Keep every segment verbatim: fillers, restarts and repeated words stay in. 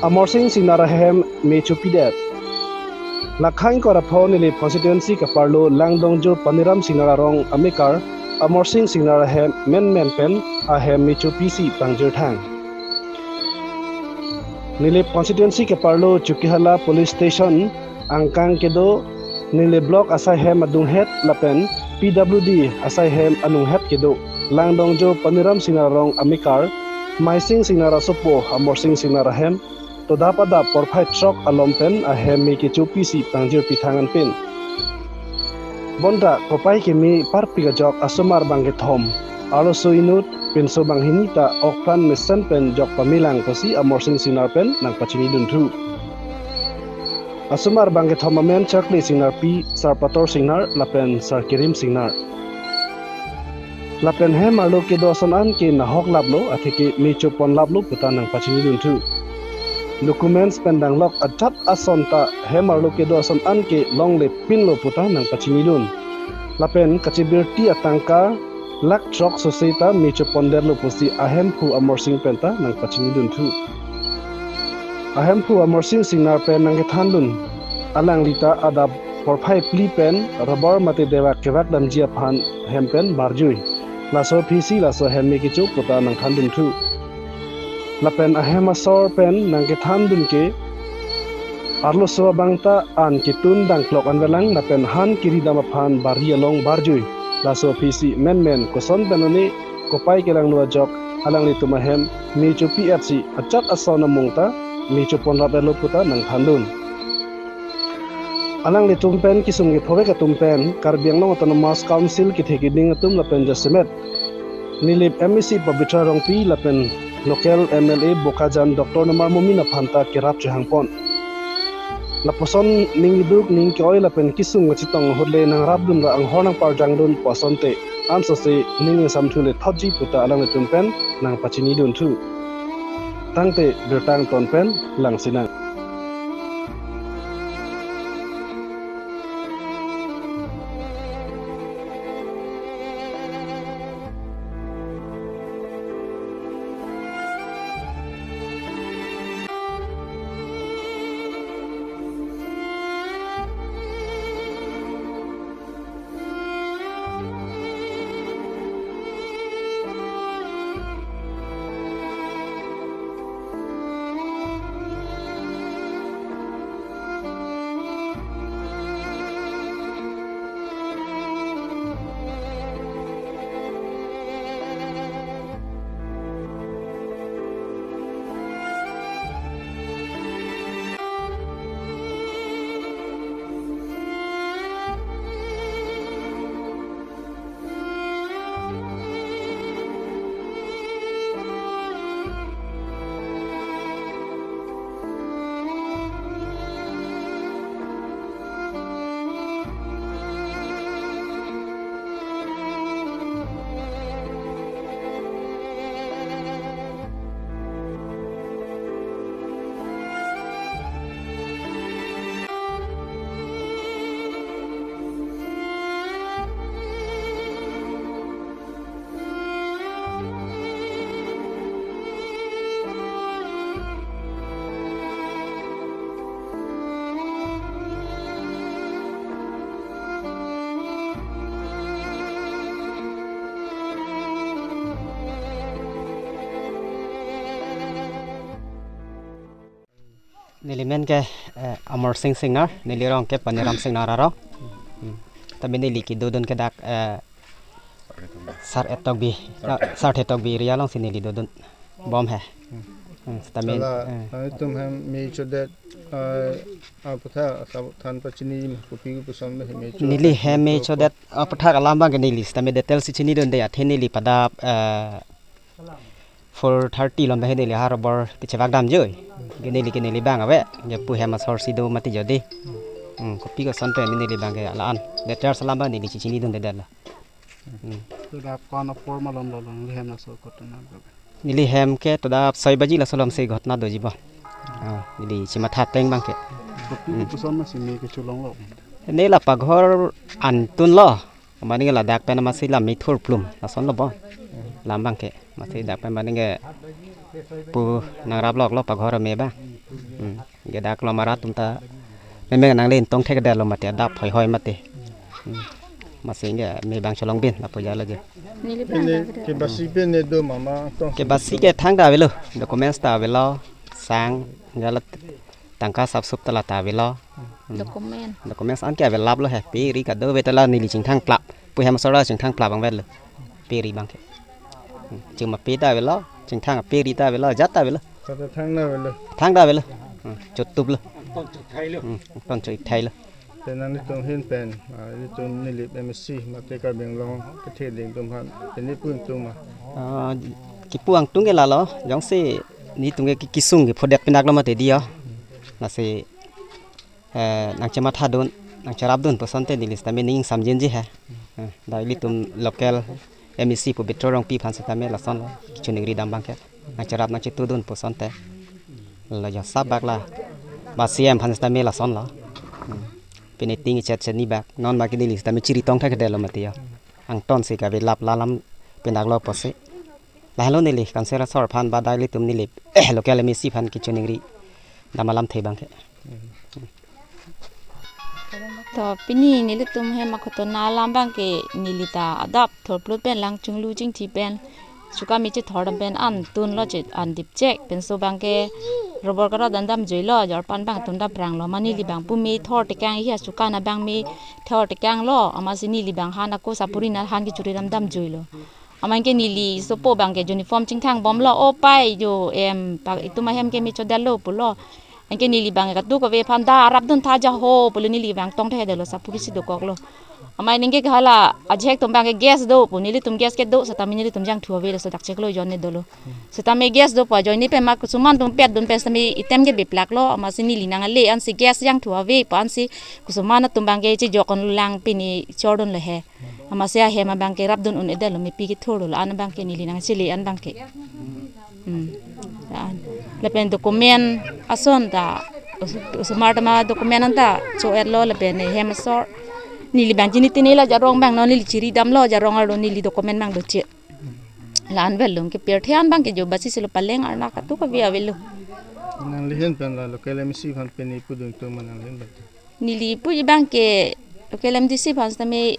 Amarsing Singnar ahem me chopidet. Lakhang kora pho Nilip constituency kaparlo Langdongjo Paniram Singnar arong amekar Amarsing Singnar ahem menmen pen ahem me chopisi pangjirthang. Nilip constituency kaparlo Chokihola police station angkang kedo, Nilip block asai hem adunghet lapen P W D asai hem anunghet kedo Langdongjo Paniram Singnar arong amekar Maising Singnar asopo Amarsing Singnar ahem todap adap porphai throk alom pen ahem me kechopisi pangjirpi thang anpin. Bonta kopai keme parpik ajok asomar bangkethom, arloso inut, pinso banghini ta okpran mesen pen jok pamelang pusi Amarsing Singnar pen nangpachinidunthu. Asomar bangkethom amen Charkli Singnarpi, Sarpator Singnar lapen Sarkirim Singnar. Lapen hem arlo kedo ason an ke nahok laplo, atheke me choponlaplo puta nangpachinidunthu. Documents pen danglok ajat ason ta hem arlo kedo ason an ke longlepinlo puta nangpachinidun. Lapen kachebirti atangka lakh throk sose ta me chopondetlo pusi ahemphu Amarsing pen ta nangpachinidunthu. Ahemphu Amarsing Singnar pen nangkethandun, alangli ta adap porphai phli pen rubber mate dewak kevak damji aphan hem pen barjui. Laso aphisi laso hem me kecho puta nangthandunthu. Lapen ahem asor pen nangkethandun ke arloso abang ta an ketun dangklok anvelang lapen han kiri dam aphan bari along barjui. Laso aphisi menmen koson pen one kopai kelanglo ajok alanglitum ahem me chopi-etsi ajat ason amung ta me choponrap-etlo puta nangthandun. Alanglitum pen kesung kephovek atum pen Karbi Anglong Autonomous Council kethe keding atum lapen jasemet Nilip M A C Pabitra Rongpi lapen local M L A Bokajan Doctor Nomar Momin aphan ta kerap chehangpon. Lapuson ning iduk ning ke-oi lapen kesung kachetong ahut le nangrapdun ra anghor nangparjangdun pu asonte ansose ning ingsamthu le thotji puta alanglitum pen nangpachinidunthu. Tangte birta angton pen langsinang. Neli men ke, eh, Amarsing Singnar, neli rong ke Paniram Singnar arong. Hmm. Tapi neli kedodun ke dak, eh, Sar Etokbi, ah, Sar Etokbi area alongsi neli dodun bom he. Hmm. Hmm, sitame, Sala, eh. Nanglitum hem me chodet, eh, aphuthak asap than pachini kopi kopuson me chodet. Neli hem me chodet aphuthak alam abang ke neli sitame detail si chinidunde, athe neli pada, eh, four thirty lom he neli ha rubber kechevak damjui. Ke neli ke neli abang ave. Ke pu hem asor si do mati jodi. Hmm, kopi koson pen neli abang ke la-an. Detail alam abang neli chichinidunde detlo. Hmm. Sudah kon apor malom lolong, neli hem laso ghotona. Neli hem ke toda soi baji laso alongsi ghotona doji bo. Ah, neli chimatha ateng abang ke. Kopi, hmm, kopuson masi me kecholonglo. Ne la paghor antunlo. Mane ke ladak pen masi la mithur plum, lasonlo bo. Lam abang ke, masi dak pen mane ke pu nangrap loklo paghor me abang. Hmm. Ke dak lo mara atum ta memang nangli tong thekdetlo mati, adap hoi hoi mati. Hmm. Masi ke me bang cholong bin apo jalo je. Neli Ini pangkang ke basi pen ne do mama tong. Ke basi ke thangta avelo, documents ta avelo, sang jalo tangka sapsup ta la ta avelo. Hmm. Document. Documents an ke avelap lo he, pe ri kadokave ta la neli chingthang plap. Pu hem asor ta chingthang plap abang avelo. Pe ri abang ke. Hmm. Chuma pe ta avelo, chingthang pe ri ta avelo, ajat ta avelo. Kata thangta avelo. Thangta avelo. Hmm. Chotuplo. Hmm. Ton chothailo. Te nanglitum ahin pen, ah, ilitum Nilip M A C, mate Karbi Anglong kethe ding atum aphan, pini pu ingtung ma? Ah, kipu ingtung ke lalo, jongsi nelitum ke ki-, kesung ke phodet pinak lo mati dei ho. Lasi, eh, nangchemathadun, nangcherapdun pu asonte neli sitame ning samjinji he. Eh, dak ilitum local M A C pu Betro Rongpi aphan sitame lasonlo, kechoningri dam abang ke. Nangcherap nangchetudun pu asonte. Lo jo sab bak la. Ba C M aphan sitame lasonlo. Hmm. Pini ting chet chet ni bak. Non ma ke neli sitame chiri tong thekdetlo mati ho. Angton si kavelap alam pinak lo pusi. Lahelo neli council asor aphan ba dak ilitum Nilip, eh, local M A C aphan kechoningri dam alamthe abang ke. To pini nelitum hem akhotona alam abang ke neli ta adap thorplut pen lang chinglu chingthi pen suka mi chethor dam pen an tunlo che an dipchek penso abang ke robor kara dan damjuilo, jorpan abang tun dam pranglo, ma neli abang pu me thor tekang hi asuka na abang me thor tekanglo, amatsi neli abang han ako sapuri na han kechuri dam damjuilo. Amat ke neli sopo abang ke uniform chingthang bomlo, o pai jo em pa itum ahem ke me chodetlo pulo. Anke neli abang kadokave aphan da rapdun tha ja ho pulo, neli abang tong thekdetlo sapuri si dokoklo. Amat anke ke hala ajahek atum abang ke gas do pu, nelitum gas ke do setame nelitum jangthu ave laso dak cheklo ajoine dolo. Setame gas do pu ajoine pen ma koson atum petdun pen setame item ke biplak lo, amatsi neli nangli ansi gas jangthu ave pu ansi koson atum abang ke chejok onlang pini chordunlo he. Amatsi ahem abang ke rapdun un-edetlo, mepi kethurlo, la-an abang ke neli nangchele an abang ke. Hmm. La-an. Lapen document ason ta, os-, osomar ta ma document anta cho-etlo lapen hem asor. Neli abang chini tini la jarong abang non neli chiri damlo jarong arlo neli document abang doche. La-an avelo ke pirthe an abang ke jo basi silo paleng arna kadokave avelo. Nangli ahin pen la local M A C aphan pini pudun atum ma nangli ahin pen? Neli puji abang ke local M D C aphan setame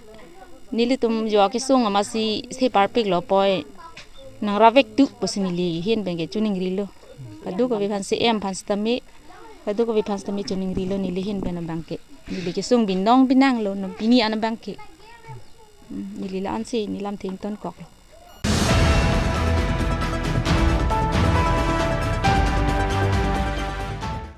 nelitum jo kesung amatsi se parpiklo poi nangrap vek tu pusi neli ahin pen ke choningrilo. Kadokave aphan C M aphan setame, kadokave aphan setame choningrilo neli ahin pen abang ke. Neli kesung binong binanglo non pini an abang ke. Hmm, neli la-ansi neli lamthe ingtonkoklo.